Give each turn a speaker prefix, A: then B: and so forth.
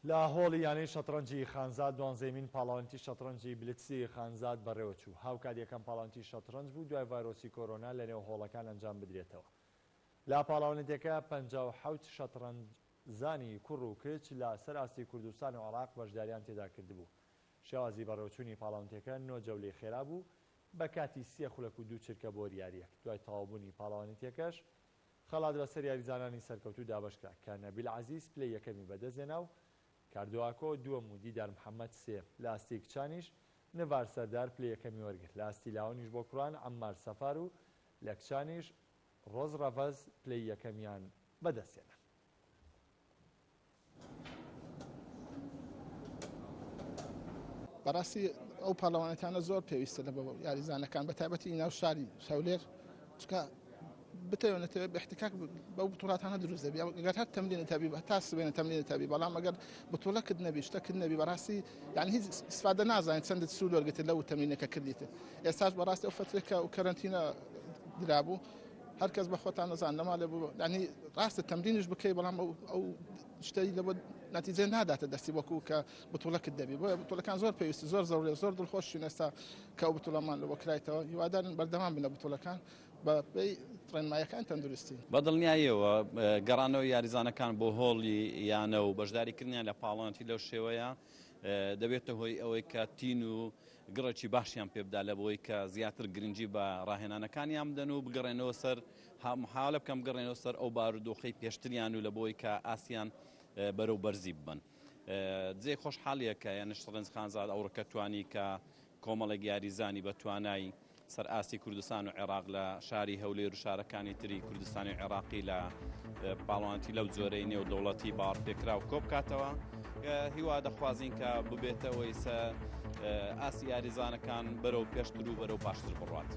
A: لە هۆڵی یانەی شەتڕەنجی خانزاد دوانزەیەمین پاڵاوانێتی شەتڕەنجی بلتسی خانزاد بەڕێوەچوو، هاوکات یەکەم پاڵاوانێتی شەتڕەنج بوو دوای ڤایرۆسی کۆرۆنا لەنێو هۆڵەکان ئەنجام بدرێتەوە. لە پاڵاوانێتیەکە 57 شەتڕەنجزانی کوڕ و کچ لە سەر ئاستی کوردستان و عێراق بەشداریان تێدا کردبوو. شێوازی بەڕێوەچوونی پاڵاونتێکە نۆ جەولەی خێرا بوو بە کاتی سێ خولەک و دوو چرکە بۆ یارییەک، دوای تەواوبوونی پاڵەوانێتیەکەش خەڵات بەسەر یاریزانانی سەرکەوتوو دابەشکرا کە نەبیل عەزیز پلەی یەکەمی بەدەستهێنا و کاردۆ ئاکۆ دووەم و دیدار محەمەد سێیەم، لە ئاستی کچانیش نڤار سەردار پلەی یەکەمی وەرگرت، لە ئاستی لاوانیش بۆ کوڕان عەممار سەفار و لە کچانیش ڕۆز ڕەڤەز پلەی یەکەمیان بەدەستهێنا.
B: بەڕاستی ئەو پاڵەوانێتانە زۆر پێویستە لە بۆ یاریزانەکان بە تایبەتی ناو شاری هەولێر چکە بتەوێت نەتەوێت احتکاک بەو بتوڵاتانە دروست دەبی ئەگەر هەر تەمرینت هەبی تا سبێنە تەمرینت هەبی بەڵام ئەگەر بتوڵەکت نەبی شتەکت نەبی بەڕاستی یعنی هیچ استفادە نازانین چەندت سوود وەرگرتت لەو تەمرینەکە کردیت ئێستاش بەڕاستی ئەو فترێکە و کەرەنتینە درابوو هەر کەس بە خۆتان نەزان لە ماڵێ بوو یعنی ڕاستە تەمرینش بکەی بەڵام ئەو ئەو شتەی لەوە نەتیجە ناداتە دەستی وەکو کە بتوڵەکت دەبی بۆیە بتوڵەکان زۆر پێویستی زۆر زەورێ زۆر دڵخۆشین ئێستا کە ئەو بتوڵەمان لەوە کرایتەوە هیوادارن بەردەوام بن لە بتوڵەکان بە پێی ڕێنمایەکان تەندروستی.
C: بە دڵنیاییەوە گەڕانەوەی یاریزانەکان بۆ هۆڵی یانە و بەشداریکردنیان لە پاڵەوانێتی لەو شێوەیە دەبێتە هۆی ئەوەی کە تین و گڕێکی باشیان پێ بدا لە بۆی کە زیاتر گرنگی بە ڕاهێنانەکانیان بدەن و بگەڕێنەوە سەر محاولە بکەن بگەڕێنەوە سەر ئەو بارودۆخەی پێشتریان و لە بۆی کە ئاسیان بەرەو بەرزی ببەن. جێی خۆشحاڵیە کە یانە شەتڕەنج خانزاد ئەوڕۆکە توانی کە کۆمەڵێک یاریزانی بە توانای سەر ئاستی کوردستان و عێراق لە شاری هەولێر و شارەکانی تری کوردستانی و عێراقی لە پاڵەوانێتی لەو جۆرەی نێودەوڵەتی باوەڕپێکراو کۆبکاتەوە هیوا دەخوازین کە ببێتەوەی سە ئاستی یاریزانەکان بەرەو پێشتر و بەرەو باشتر بڕات.